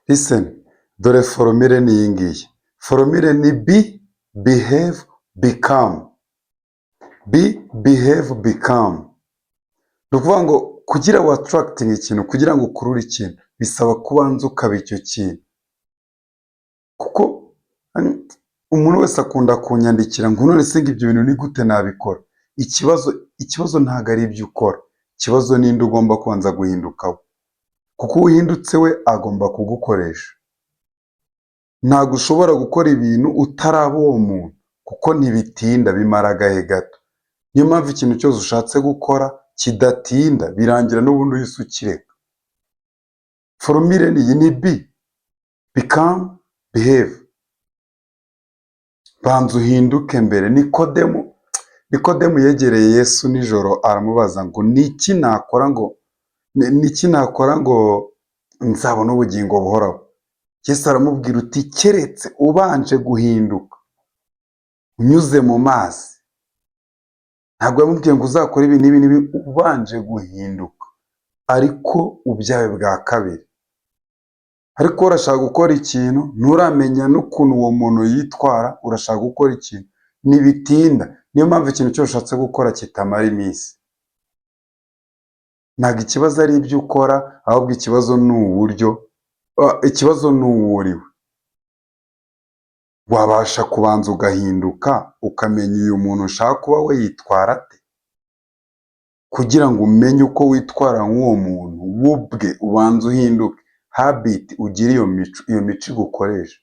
Listen, dore formule ni iyi ngiyi. Formule ni be, behave, become. Be, behave, become. Ni ukuvuga ngo kugira ngo attracting ikintu, kugira ngo ukurure ikintu, bisaba kubanza ukaba icyo kintu. Kuko umuntu wese akunda kunyandikira ngo: "None se ngo ibyo bintu ni gute nabikora?" Ikibazo ntabwo ari ibyo ukora, ikibazo ninde ugomba kubanza guhindukaho. Kuko uhindutse we agomba kugukoresha. Ntabwo ushobora gukora ibintu utaraba uwo muntu, kuko ntibitinda, bimara agahe gato. Niyo mpamvu ikintu cyose ushatse gukora kidatinda, birangira n'ubundi uhise ukireka. Formule ni iyi, ni be, become, behave. Banza uhinduke mbere. Nikodemu yegereye Yesu nijoro, aramubaza ngo: "Ni iki nakora ngo nzabone ubugingo buhoraho?" Yesu aramubwira uti: "Keretse ubanje guhinduka unyuze mu mazi." Ntabwo yamubwiye ngo uzakore ibi n'ibi n'ibi, ubanje guhinduka ariko ubyawe bwa kabiri. Ariko urashaka gukora ikintu, nturamenya n'ukuntu uwo muntu yitwara, urashaka gukora ikintu, ntibitinda. Niyo mpamvu ikintu cyose ushatse gukora kitamara iminsi. Ntabwo ikibazo ari ibyo ukora, ahubwo ikibazo ni uburyo, ikibazo ni uwo uriwe. Wabasha kubanza ugahinduka, ukamenya uyu muntu ushaka kuba we yitwara ate, kugira ngo umenye uko witwara nk'uwo muntu we ubwe, ubanze uhinduke habit, ugire iyo mico, iyo mico igukoresha.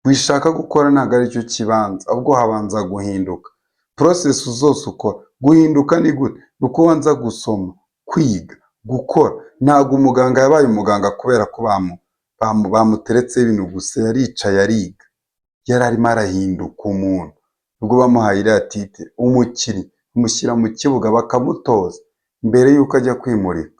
Wishaka gukora ntabwo aricyo kibanza, ahubwo habanza guhinduka. Process zose ukora, guhinduka ni gute? Ni uko ubanza gusoma, kwiga, gukora. Ntabwo umuganga yabaye umuganga kubera ko bamuteretseho ibintu gusa, yaricaye ariga, yari arimo arahinduka umuntu. Ubwo bamuhaye iriya titre, umukinnyi bamushyira mu kibuga bakamutoza mbere y'uko ajya kwimurika.